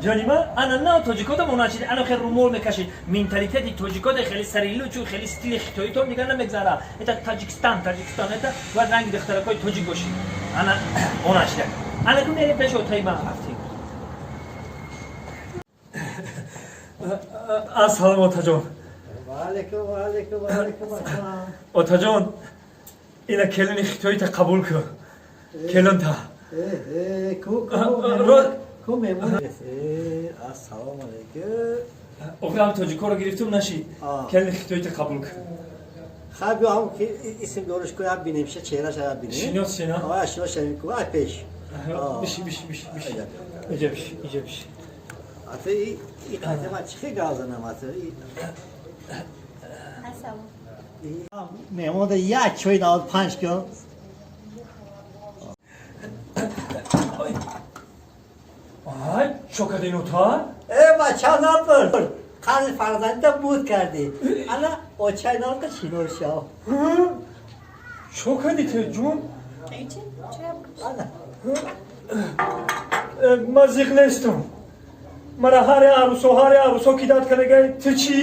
Ҷони ма, ана на тоҷикода монанд шид, ана хел румол мекашид. Менталитети тоҷикода хеле сари лучу, хеле стили хитоитон дигар намегзара. Это Таҷикистан, Таҷикистан, это бояд ранги духтаракҳои тоҷик бошӣ. Ана монанд шида. Ана ку мерем пеши отаи ман рафтем. Ассалом, отаҷон. Ваалейкум, ваалейкум, ваалейкум ассалом. Отаҷон, ина келини хитоита қабул кун. Келинта. Ку ку ку мемон. Ассалому алейкум. Охирам тоҷикоро гирифтум нашид. Келини хитоита қабул кун. Хай, биё, ҳам ки исм дориш ку, як бинем, ша чеҳраш як бинем. Шинос шина. А, шинос шавем ку, ай пеш. Биши, биши, биши, биши. Иҷа биши, иҷа биши. Ата и қадима чӣ хел гап занам ата? Ассалом. Меҳмон да як чой 95 кил. Ай, чо кардин ота? Э, бача набур. Қарзи фарзанда буд кардӣ. Ана очай набур, шинос шав. Чо кардӣ ту, ҷун? Чӣ? Чая бикаш. Ана. Ман зиқ нестам. Мара ҳаре арӯсо, ҳаре арӯсо кидат кардагай, ту чӣ?